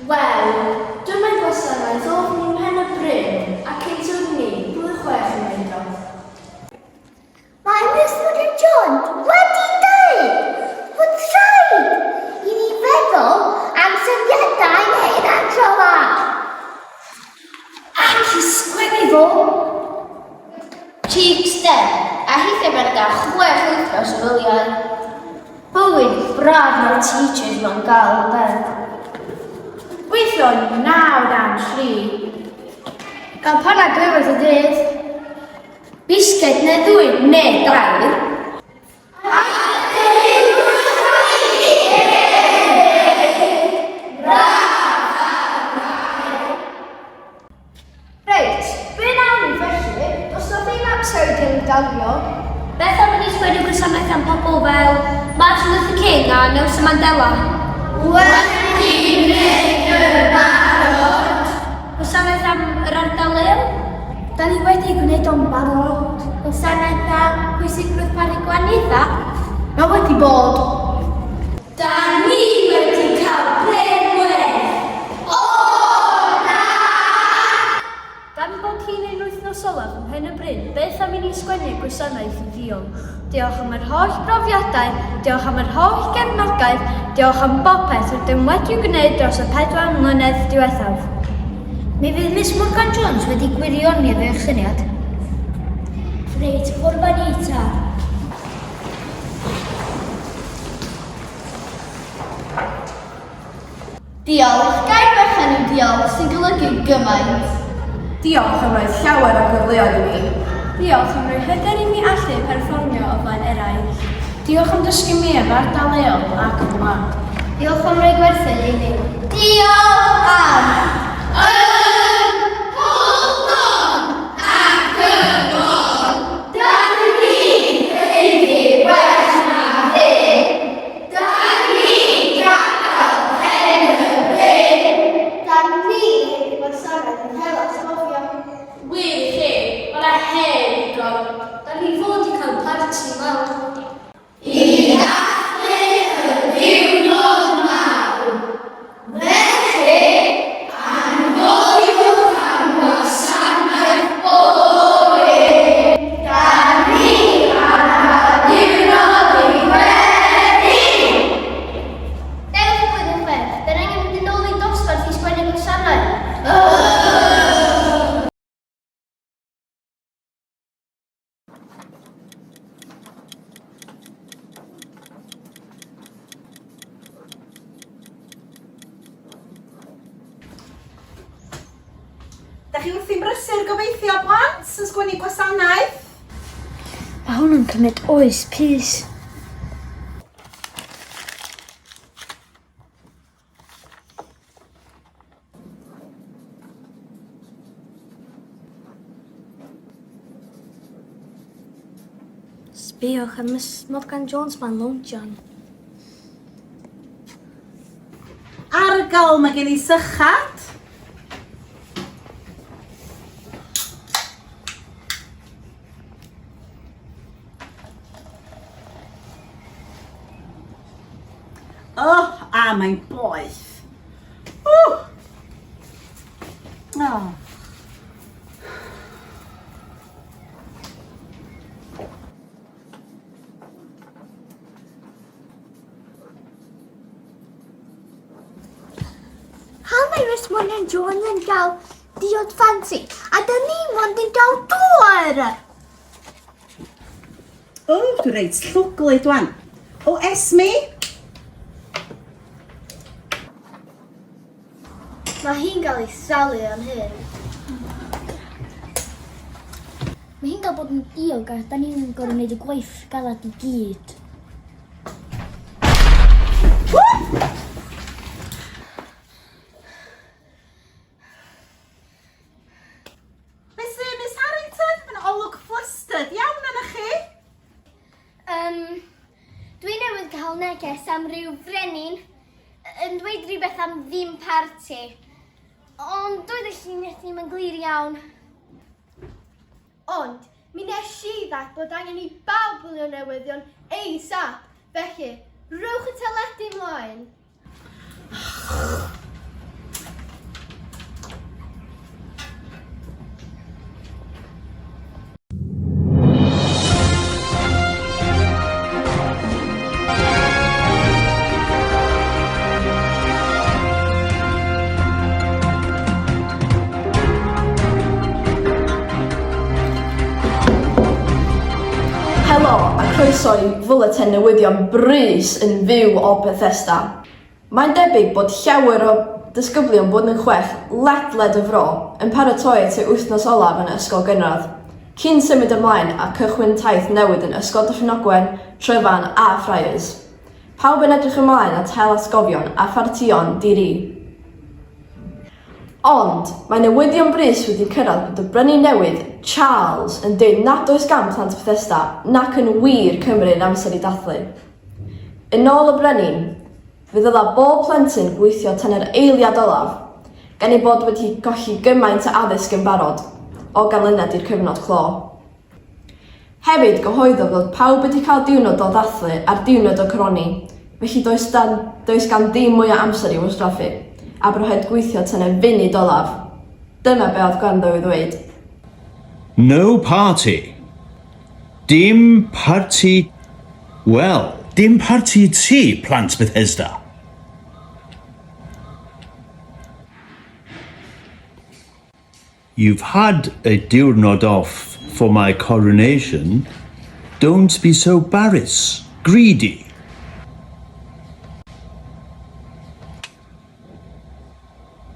Wel, dyma'n gwasanaeth ofn ym Mhen y Bryn a cyn tywni, blwyddyn chwech yn mynd off. Mae Miss Morgan Jones wedi dweud bod rhaid i ni feddwl am syniadau hunan tro 'ma. Ac i sgwennu fo! Cheeks de, a hithe mae'n gael chwech wythnos o wyliau. Bywyd braf mae'r teachers ma'n gael de. Gweithio 903. Gael panad dwywaith y dydd. Bisged neu ddwy neu dair. Reit, be nawn ni felly? Does na ddim amser i dilyn dalio. Beth am i ni sgwennu gwasanaeth am pobl fel Martin Luther King a Nelson Mandela? Wedi gwneud yn barod! Gwasanaeth am yr ardal leol? Da ni wedi gwneud o'n barod. Gwasanaeth am pwysigrwydd paru gwahaniaethau? Mae wedi bod. Da ni wedi cael pren wedd! O na! Gan bod hi'n ein wythnos olaf ym Mhen y Bryn, beth am i ni sgwennu gwasanaeth i ddiolch? Diolch am yr holl brofiadau, diolch am yr holl gefnogaeth, diolch am bopeth rydym wedi gwneud dros y 4 mlynedd diwethaf. Mi fydd Miss Morgan Jones wedi gwirioni efo eich syniad. Reit, ffwrdd â ni ta. Diolch, gair bychan yw diolch sy'n golygu gymaint. Diolch am roi llawer o gyfleoedd i mi. Diolch am roi hyder i mi allu perfformio o flaen eraill. Diolch am dysgu mi am ardal leol ac y wlad. Diolch am roi gwerthoedd i mi. Diolch am Ym Mhob ac yn ôl, dan ni'n haeddu well na hyn. Dan ni'n gadael Pen y Bryn. Dan ni'n haeddu gwasanaeth yn hel atgofion. Wir i chi, ma' 'na hen ddigon. Da ni fod i cael parti mawr. I ddathlu y diwrnod mawr. Felly, anghofio am wasanaeth fory. Dan ni am gael diwrnod i weddi. Dewch i blwyddyn chwech, dan angen mynd yn ôl i'n dosbarth i sgwennu gwasanaeth. Da chi wrthi'n brysur gobeithio, blant, yn sgwennu gwasanaeth? Mae hwn yn cymryd oes pys. Sbïwch ar Miss Morgan Jones ma'n lownjian. Argol, mae gen i sychad. Oh, a mae'n boeth. Ww! Oh. Pam mae Miss Morgan Jones yn cael diod ffansi a da ni mond yn cael dŵr? O, dwi reit llwglyd wan. O, Esme? Mae hi'n cael ei salu am hyn. Mae hi'n cael bod yn diog a da ni'n gorfod gwneud y gwaith galad i gyd. Be sy, Miss Harrington? Mae'n olwg flustered iawn yna chi. Um, dwi newydd cael neges am ryw frenin yn dweud rhywbeth am ddim parti. Ond doedd y lluniaeth ddim yn glir iawn. Ond, mi nes i ddallt bod angen i bawb wylio newyddion ASAP, felly, rhowch y teledu mlaen. Croeso i fwletin newyddion brys yn fyw o Bethesda. Mae'n debyg bod llawer o ddisgyblion blwyddyn chwech ledled y fro yn paratoi at eu wythnos olaf yn ysgol gynradd, cyn symud ymlaen a cychwyn taith newydd yn Ysgol Dyffryn Ogwen, Tryfan a Friars. Pawb yn edrych ymlaen at hel atgofion a phartïon di-ri. Ond, mae newyddion brys wedi cyrraedd bod y brenin newydd, Charles, yn dweud nad oes gan plant Bethesda, nac yn wir Cymru yr amser i dathlu. Yn ôl y brenin, fe ddylai bob plentyn gweithio tan yr eiliad olaf, gan eu bod wedi colli gymaint o addysg yn barod, o ganlyniad i'r cyfnod clo. Hefyd, gyhoeddodd fod pawb wedi cael diwrnod o ddathlu a'r diwrnod o coroni, felly does dan, does gan ddim mwy o amser i'w wastraffu, a bod rhaid gweithio tan y funud olaf. Dyma be oedd ganddo i'w ddweud. No party. Dim parti. Wel, dim parti i ti, plant Bethesda. You've had a diwrnod off for my coronation, don't be so barus, greedy.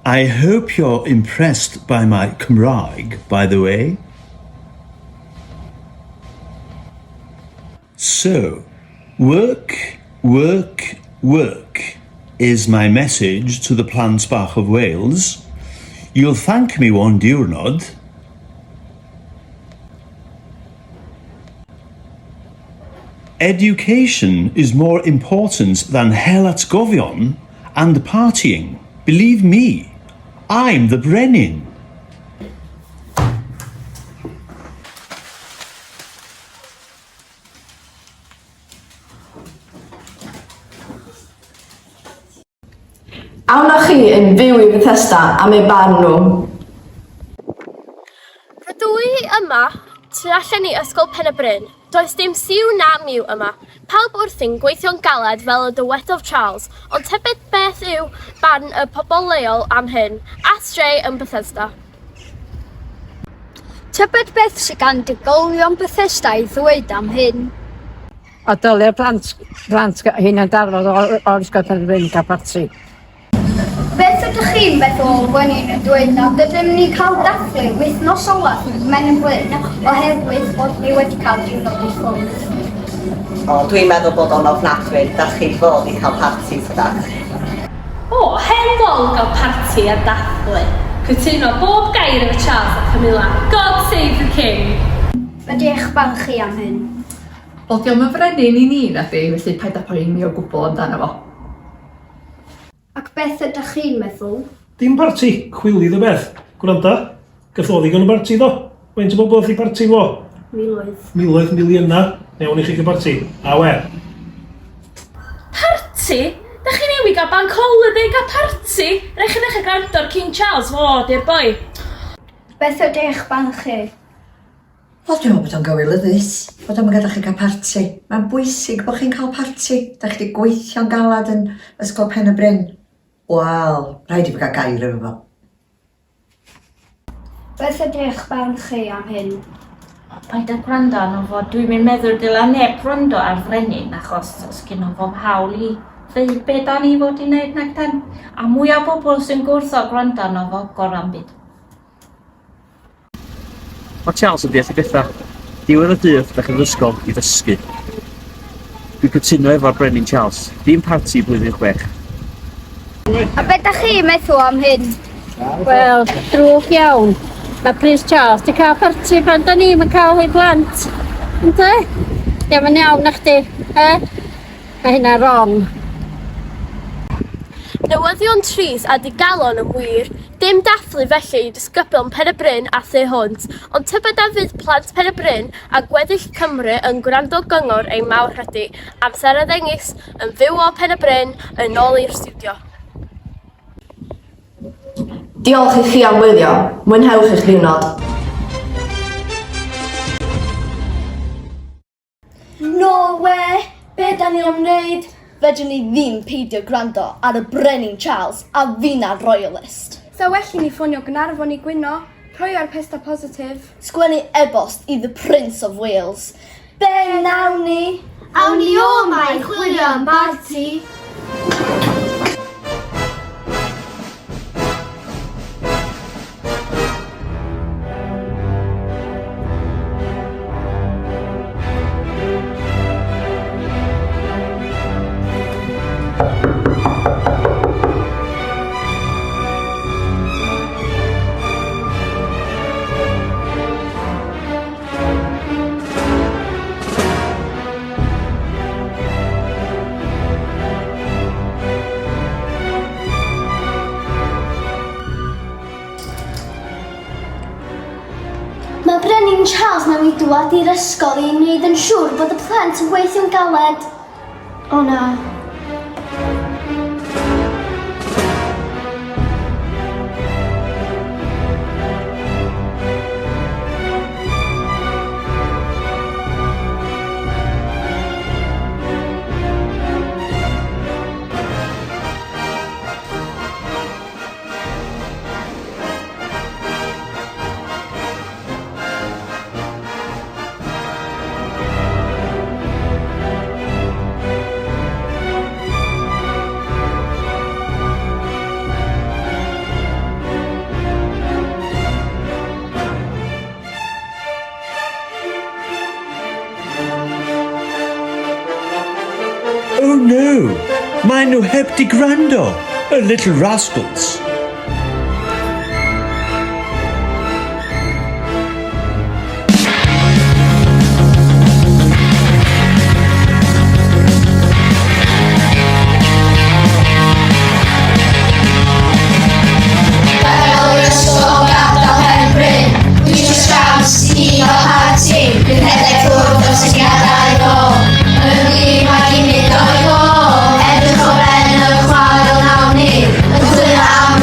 I hope you're impressed by my Cymraeg, by the way. So, work, work, work is my message to the plant bach of Wales. You'll thank me one diwrnod. Education is more important than hel atgofion and partying. Believe me, I'm the brenin. Awn â chi yn fyw i Bethesda am eu barn nhw. Rydw i yma, tu allan i Ysgol Pen y Bryn. Does dim siw na miw yma. Pawb wrthi'n gweithio'n galed fel y dywedodd Charles, ond tybed beth yw barn y pobl leol am hyn? At Jay yn Bethesda. Tybed beth sy gan drigolion Bethesda i ddweud am hyn? A dyli'r plant, plant hunan darfod o'r, o'r ysgol Pen y Bryn gael parti. Beth ydych chi'n meddwl o Gwenyn yn dweud nad ydym ni'n cael dathlu wythnos olaf Pen y Bryn oherwydd bod ni wedi cael diwrnod i ffwrdd? O, dwi'n meddwl bod o'n ofnadwy. Dach chi fod i cael parti, tydach? O, hen lol gael parti a dathlu. Cytuno bob gair efo Charles a Camilla. God save the King! Be 'di eich barn chi am hyn? Wel, dio'm yn frenin i ni, nadi, felly paid â poeni o gwbl amdano fo. Ac beth ydych chi'n meddwl? Dim parti, chwilydd y beth. Gwranda, gath o ddigon o barti do? Faint o bobl ath i barti fo? Miloedd. Miloedd, miliynau. Iawn i chi gael parti. A we. Parti? Da chi newydd gael bank holiday gael parti? Rhaid chi ddechrau gwrando ar King Charles fo di'r boi. Beth ydy eich barn chi? Wel, dwi'n meddwl bod o'n gywilyddus bod o'm yn gadael chi gael parti. Mae'n bwysig bod chi'n cael parti. Da chi wedi gweithio'n galad yn Ysgol Pen y Bryn. Wel, rhaid i fi gael gair efo fo. Beth ydy eich barn chi am hyn? Paid â gwrando arno fo. Dwi'm yn meddwl dyla neb wrando ar Frenin achos os gynno fo'm hawl i ddeud be da ni fod i wneud nac dan. A mwya bobl sy'n gwrthod gwrando arno fo, gorau'n byd. Mae Charles yn deall ei bethau. Diwedd y dydd, da chi'n yr ysgol i ddysgu. Dwi'n cytuno efo'r Brenin Charles. Dim parti blwyddyn chwech. A be da chi'n meddwl am hyn? Wel, drwg iawn. Mae Prince Charles 'di cael parti pan da ni'm yn cael ein plant. Ynde? Dio'm yn iawn nachdi? E? Mae hynna wrong. Newyddion trist a digalon yn wir. Dim dathlu felly i ddisgyblion Pen y Bryn a thu hwnt, ond tybed a fydd plant Pen y Bryn a gweddill Cymru yn gwrando gyngor ei mawrhydi am Sara Ddengys yn fyw o Pen y Bryn yn ôl i'r stiwdio. Diolch i chi am wylio. Mwynhewch eich diwrnod. No we! Be da ni am wneud? Fedrwn ni ddim peidio gwrando ar y Brenin Charles a finna'r Royalist. Sa well i ni ffonio Gaernarfon i gwyno, rhoi ar pesta positif. Sgwennu ebost i the Prince of Wales. Be nawn ni? i chwilio am barti. Mae Brenin Charles newydd dŵad i'r ysgol i wneud yn siŵr bod y plant yn gweithio'n galed. O na. Oh no! Maen nhw heb di gwrando! Y little rascals! Gadael yr ysgol, gadael Pen Bryn. Dwi isio siawns i ni gael parti. Dwi'n rhedeg ffwrdd o'r syniadau nôl. Yn ddim ac i mynd o'i ôl. Edrych o ben y chwarel nawn ni. Yn chwilio am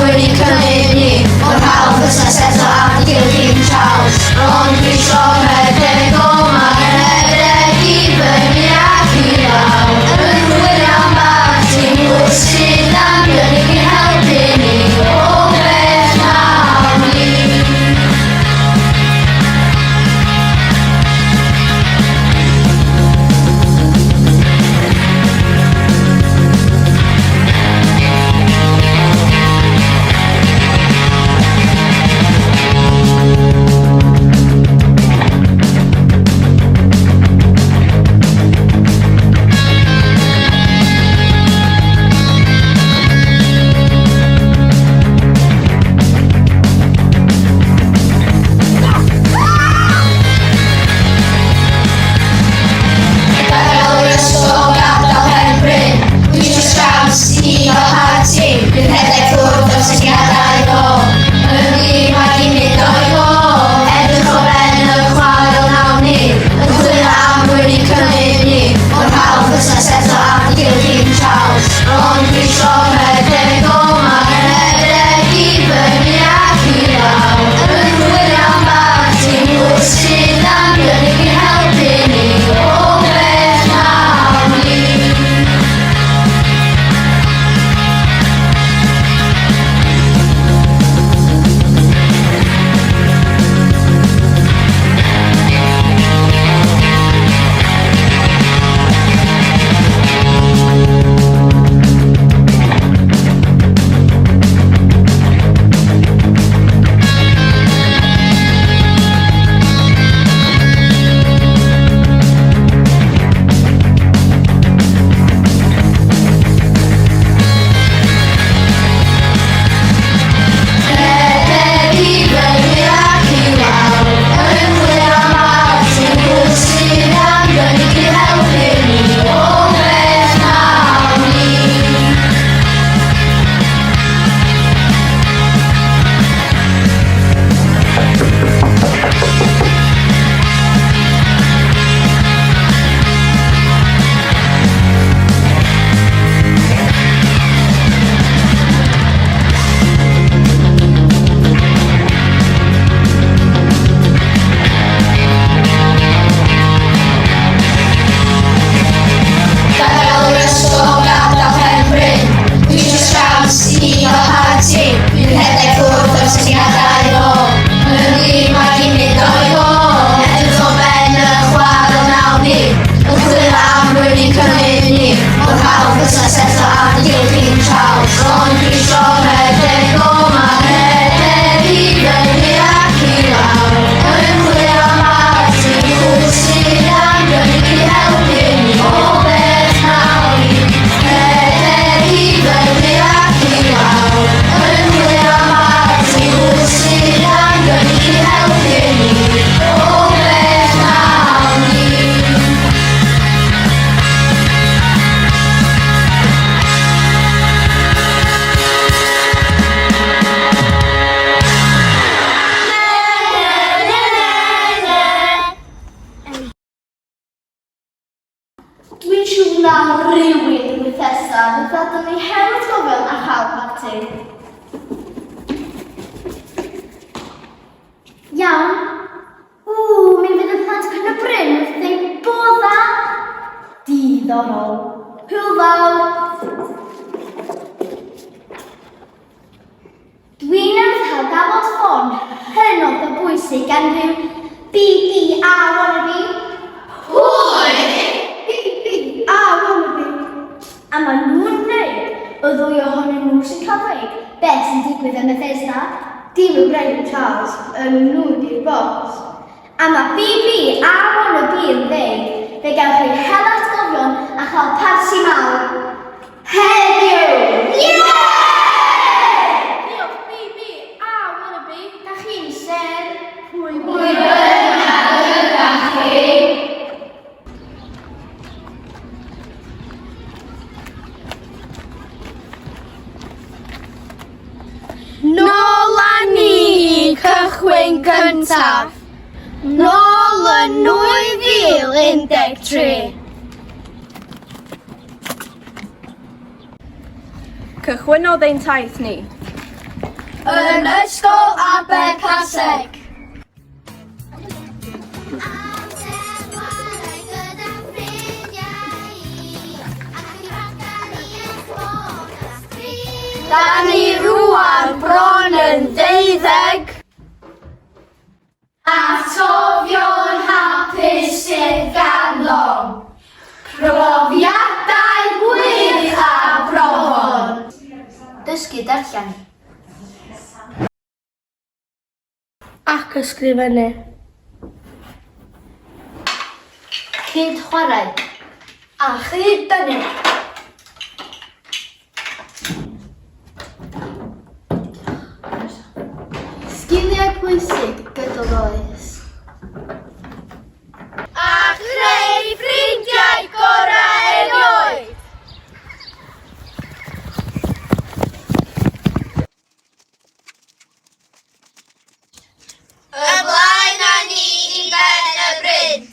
Dwi'n siŵr na rhywun yn Bethesda fydd gadael ni hen atgofion a chael parti. Iawn. Ww, mi fydd y plant Pen y Bryn wrth eu bodda. Diddorol. Hwyl fawr. Dwi newydd cael gafod ffôn hynod o bwysig gan ryw BBA wannabe. Pwy? BBA wannabe. A maen nhw'n dweud y ddwy ohonyn nhw sy'n cael dweud beth sy'n digwydd ym Methesda. Dim y Brenin Charles, y nhw di'r boss. A mae BBA wannabe yn dweud fe gewch chi hel atgofion a chael parti mawr. Heddiw! Ie! Diolch BB a Wannabe, da chi'n sêr. Pwy bynnag ydach chi. Nôl â ni i cychwyn gyntaf. Nôl yn 2013. Cychwynnodd ein taith ni. Yn Ysgol Abercaseg. Da ni rŵan bron yn ddeuddeg. Atgofion hapus sydd ganddo. Profiadau gwych a brofon. Dysgu darllen. Ac ysgrifennu. Cyd-chwarae. A chyd-dynnu. Sgiliau pwysig gydol oes. A chreu ffrindiau gorau erioed! Ymlaen â ni i Ben y Bryn!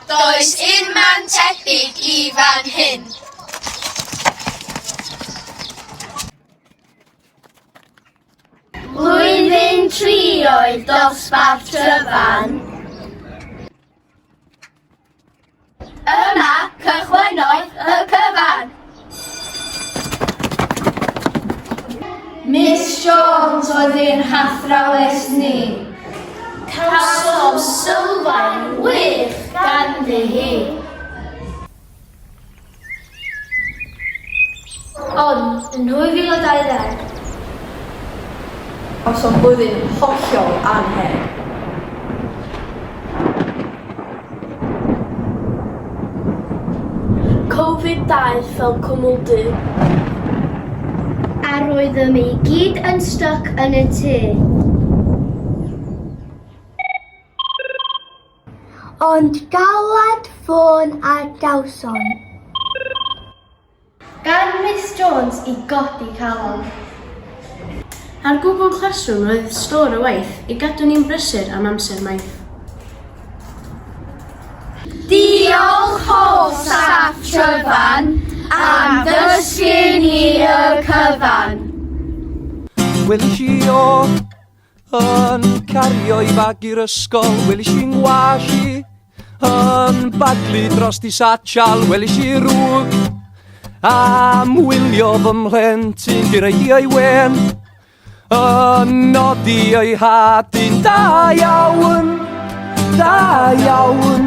Does unman tebyg i fan hyn. Blwyddyn 3 oedd dosbarth Tryfan. Yma cychwynnodd y cyfan. Miss Jones oedd ein hathrawes ni. Cawsom sylfaen wych ganddi hi. Ond, yn 2020, Cawsom flwyddyn hollol annheg. Covid daeth fel cwmwl du. A roeddem i gyd yn styc yn y tŷ. Ond galwad ffôn a gawson. Gan Miss Jones i godi calon. Ar Google Classroom roedd stôr o waith i gadw ni'n brysur am amser maith. Diolch holl staff Tryfan am ddysgu ni y cyfan. Welish i o Yn cario'i fag i'r ysgol, welish i ngwas i Yn baglu dros di satchal, welish i rwg Am wylio fy mhlentyn, di o'i wen Yn nodi o'i hadyn, da iawn, da iawn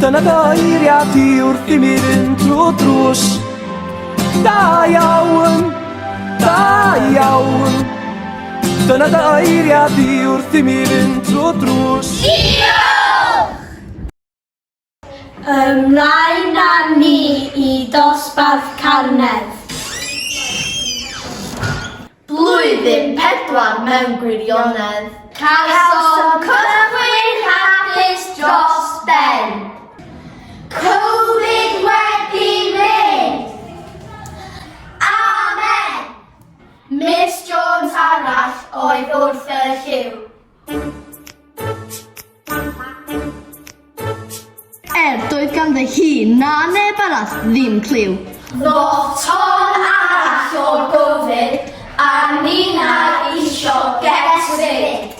Dyna dy eiriau di wrth i mi fynd drwy'r drws Da iawn, da iawn Dyna dy eiriau di wrth i mi fynd drwy'r drws. Diolch! Ymlaen â ni i dosbarth carnedd. Blwyddyn pedwar mewn gwirionedd. Cawsom cychwyn hapus dros ben. Covid wedi mynd! Amen! Miss Jones arall oedd wrth yr. lliw. Er, doedd ganddo hi na neb arall ddim cliw. Ddoth ton arall o'r gofid a ninna isio get rid.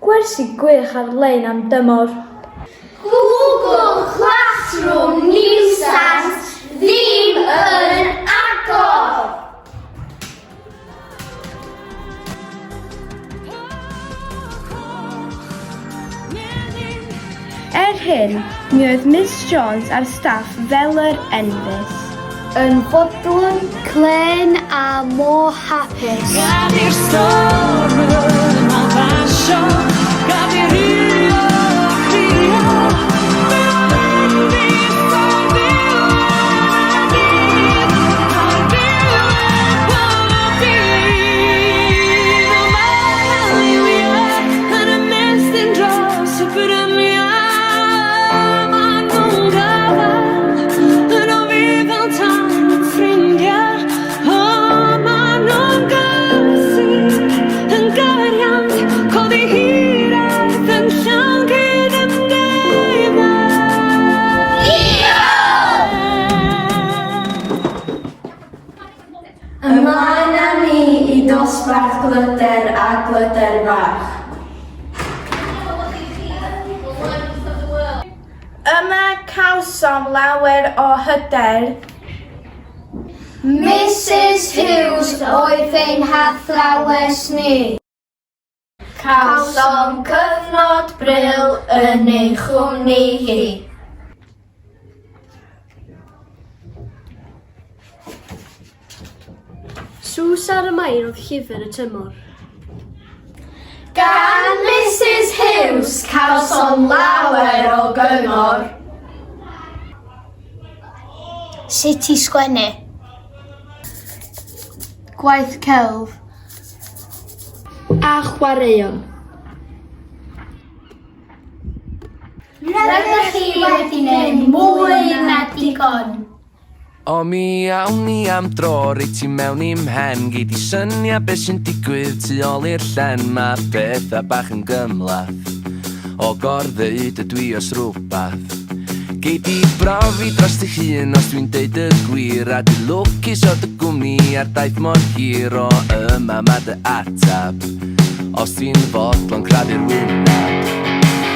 Gwersi gwych ar-lein am dymor. Google Classroom niwsans ddim yn agor! Er hyn, mi oedd Miss Jones a'r staff fel yr enfys. Yn fodlon, clên a mor hapus. Gad i'r storm yma basio, gad i rio crio. Fel bendith ar ddiwedd y dydd, ar ddiwedd pob dydd. O, mae liwiau yn ymestyn dros y bryniau. Maen nhw'n gafael yno fi fel tân yn ffrindiau. O, maen nhw'n gysur yn gariad, codi hiraeth yn llawn cydymdeimlad. Ymlaen â ni i dosbarth Glyder a Glyder Fach. Yma cawsom lawer o hyder. Misus Hughes oedd ein hathrawes ni. Cawsom cyfnod bril yn ei chwmni hi. Sws ar y Mair oedd llyfr y tymor. Gan Misus Hughes cawsom lawer o gyngor. Sut i sgwennu. Gwaith celf. A chwaraeon. Rydych chi wedi gwneud mwy na digon. O mi awn ni am dro reit i mewn i'm mhen. Gei di syniad be sy'n digwydd tu ôl i'r llen. Ma petha bach yn gymhleth o gor-ddeud ydw i os rwbath. Gei di brofi dros dy hun os dwi'n deud y gwir. A dwi lwcus o dy gwmni ar daith mor hir. O yma ma dy atab os ti'n fodlon crafu'r wynab.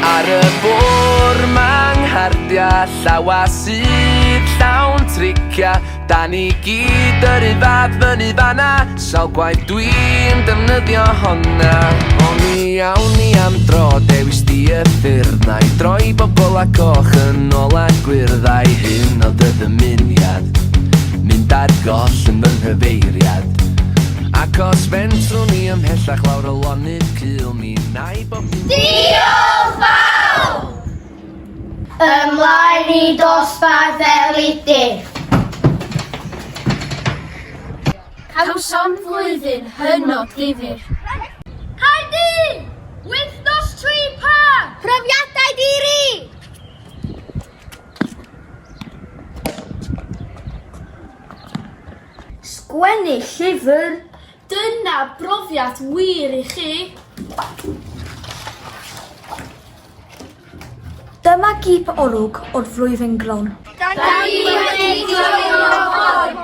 Ar y bwr ma nghardia llawa sydd llawn tricia. Da ni gyd yr un fath fyny fanna. Sawl gwaith dwi'n defnyddio honna. O mi awn ni am dro, dewis di y ffyrdd. Na i droi bobl a coch yn ôl a gwyrdd. A'i hyn oedd dy ddymuniad, mynd ar goll yn fy nghyfeiriad. Ac os fentrwn ni ymhellach lawr y lonydd cul, mi wna i bob dim. Diolch bawb! Ymlaen i dosbarth Elidir. Cawsom flwyddyn hynod ddifyr. Caerdydd! Wythnos 3 pa? Profiadau di-ri! Sgwennu llyfr! Dyna brofiad wir i chi! Dyma gip olwg o'r flwyddyn gron. Da ni wedi joio hwn!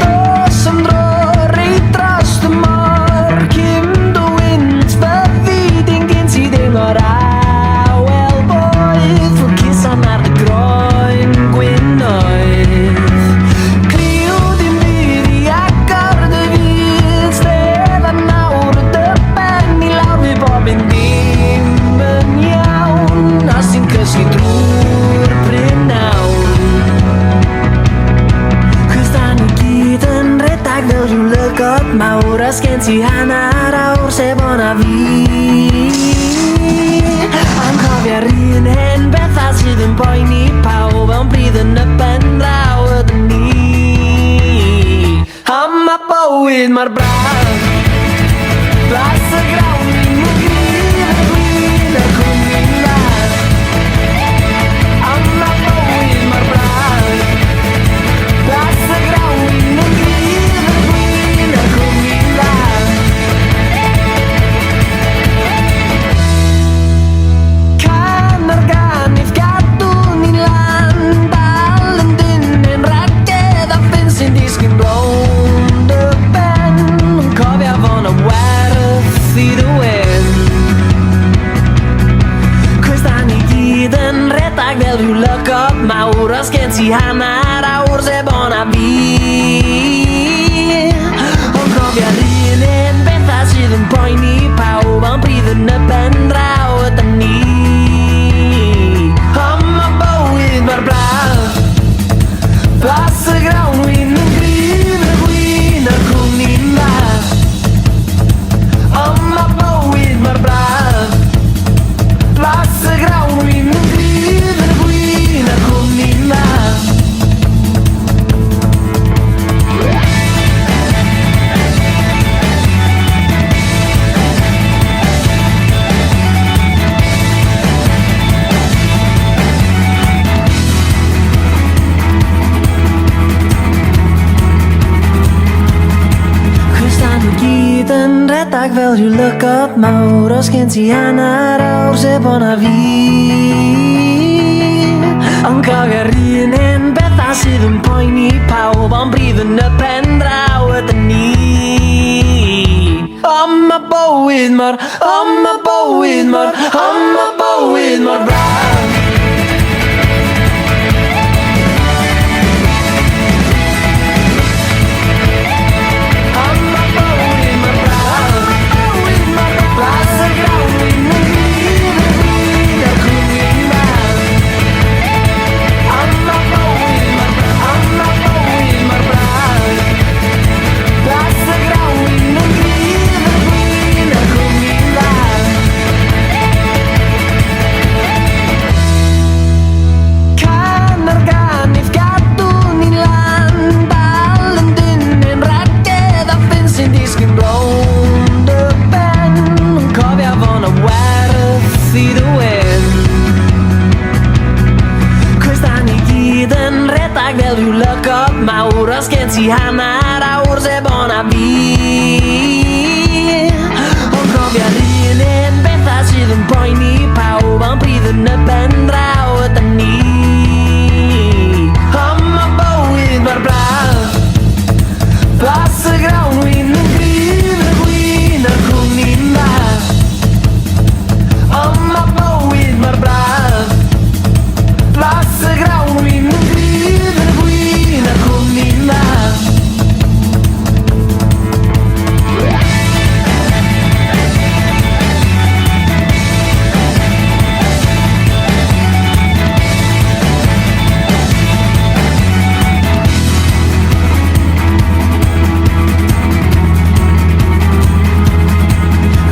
Dos am dro reit dros y môr Cyn dy wynt fyddi di'n gynt i deimlo'r awel boeth Lwcus am ar dy groen gwynnoedd. Cliw dim byd i agor dy fyd, stedd a nawr dy ben i lawr fi bob mynd dim yn iawn, a sy'n cysgu drwy'r prynhawn. Chos da ni gyd yn redag fel rhyw lygod mawr, a sgen ti hanner awr sef o'na fi. sydd yn poeni pawb Ond bryd yn y pen draw ydyn ni A ma' bywyd mor braf Blas y grawn yn y gryf y gwin a'r cwmni'n dda A ma' bywyd mor braf Blas y grawn yn y gryf y gwin a'r cwmni'n dda Can ar gan i'th gadw ni'n lan Dal yn dyn yn rhagedd a ffyn sy'n disgyn rownd y ben Yn cofio fo' 'na werth i dy wên Cos 'da ni gyd yn rhedag fel rhyw lygod mawr Os gen ti hannar awr sebona fi Ond cofio'r un hen bethau sydd yn poeni pawb Ond pridd yn y pen draw ydan ni Ond ma' bywyd mor braf Blas y grawn win yn gryf Y gwin a'r cwmni'n dda Ond ma' bywyd mor braf Blas y grawn win yn gryf Y gwin a'r cwmni'n dda Cos da nhw gyd yn rhedag fel rhyw lygod mawr Os gen ti hanner awr sebona fi Ond cofio'r un hen bethau sydd yn poeni pawb Ond brif yn y pen draw ydyn ni Ond ma' bywyd mor, ond ma' bywyd mor, ond ma' bywyd mor braf. Ond ma' bywyd mor braf. Blas y grawn win yn gryf, y gwin a'r cwmni'n dda. Ond ma' bywyd mor, ond ma' bywyd mor braf. Blas y grawn win yn gryf, y gwin a'r cwmni'n dda. Can ar gan i'th gadw ni'n lan Dal yn dynn yn rhagedd a ffyn sy'n disgyn rownd y ben Yn cofio fo' 'na werth i dy wên Cos da ni gyd yn rhedag fel rhyw lygod mawr Os gen ti hannar awr sebona fi Ond cofio'r un hen bethau sydd yn poeni pawb Ond pridd yn y pen draw ydan ni Ond ma' bywyd mor braf Blas y grawn win yn gryf Y gwin a'r cwmni'n dda Ond ma' bywyd mor braf Blas y grawn win yn gryf Y gwin a'r cwmni'n dda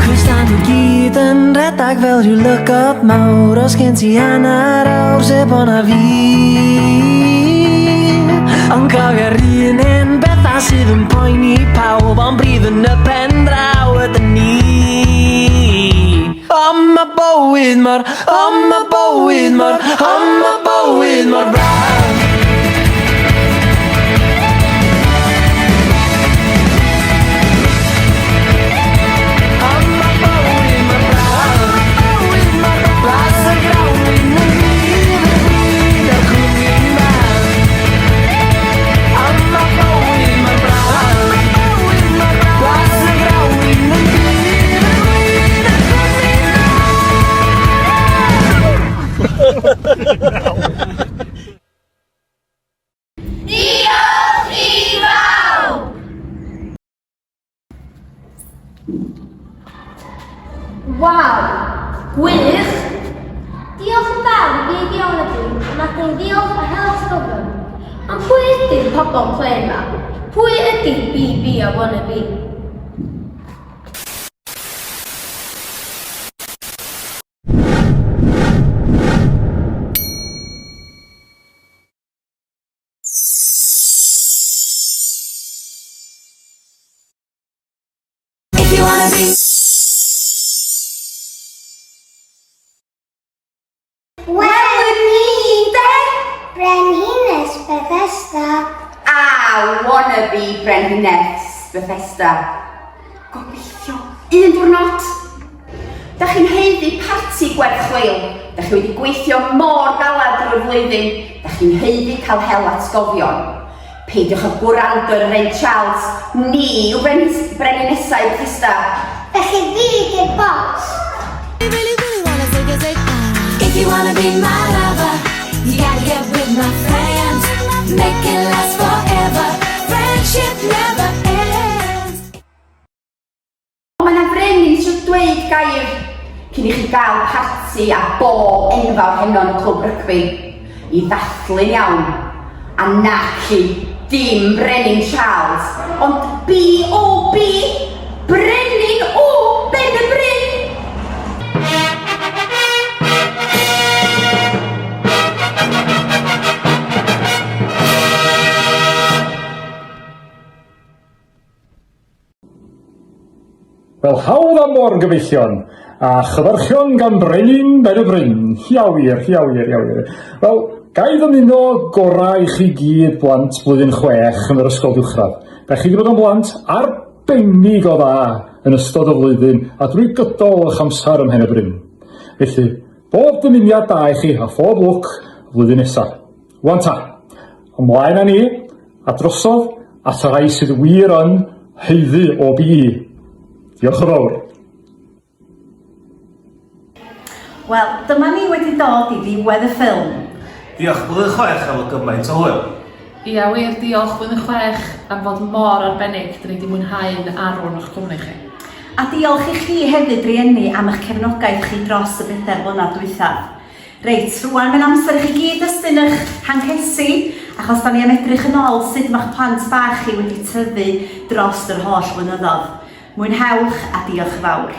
Cos da nhw gyd yn rhedag fel rhyw lygod mawr Os gen ti hanner awr sebona fi Ond cofio'r un hen bethau sydd yn poeni pawb Ond brif yn y pen draw ydyn ni Ond ma' bywyd mor, ond ma' bywyd mor, ond ma' bywyd mor braf. Ond ma' bywyd mor braf. Blas y grawn win yn gryf, y gwin a'r cwmni'n dda. Ond ma' bywyd mor braf. Blas y grawn win yn gryf, y gwin a'r cwmni'n dda. Diolch i bawb! Waw! Gwych! Diolch yn fawr i fi Wannabe am adael i ddiolch a hel atgofion. Ond pwy ydy'r pobl clên 'ma? Pwy ydy BB a Wannabe? Wel, ni de! Brenhines Bethesda. A wannabe Brenhines Bethesda. Gobeithio, un diwrnod. Da chi'n haeddu parti gwerth chweil. Da chi wedi gweithio mor galad drwy'r flwyddyn. Da chi'n haeddu cael hel atgofion. Peidiwch â gwrando ar yr un Charles. Ni yw breninesau Bethesda. Felly fi di'r boss. If you wanna be my lover, you gotta get with my friends. Make it last forever. Friendship never ends. Ond mae 'na frenin isio dweud gair cyn i chi gael parti a bol enfawr heno yn y clwb rygbi. I ddathlu'n iawn. A naci, dim Brenin Charles, ond BOB, Brenin o Ben y Bryn! Wel, hawdd am mor gyfeillion, a chyfarchion gan Brenin Ben y Bryn. Ia wir, ia wir, ia wir. Wel, ga i ddymuno gorau i chi gyd blant blwyddyn chwech yn yr ysgol uwchradd. Da chi wedi bod yn blant arbennig o dda yn ystod y flwyddyn a drwy gydol eich amser ym Mhen y Bryn. Felly, bob dymuniad da i chi a phob lwc y flwyddyn nesaf. Wan ta, ymlaen â ni, a drosodd at y rhai sydd wir yn haeddu OBE. Diolch yn fawr. Wel, dyma ni wedi dod i ddiwedd y ffilm. Diolch Blwyddyn Chwech am fod gymaint o hwyl. Ia wir, diolch Blwyddyn Chwech am fod mor arbennig, 'dyn ni 'di mwynhau'n arw yn o'ch cwmni chi. A diolch i chi hefyd rieni am eich cefnogaeth chi dros y bedair blynedd dwythaf. Reit, rwan mae'n amser i chi gyd estyn eich hancesi, achos da ni am edrych yn ôl sut mae'ch plant bach chi wedi tyfu dros yr holl flynyddoedd. Mwynhewch a diolch yn fawr.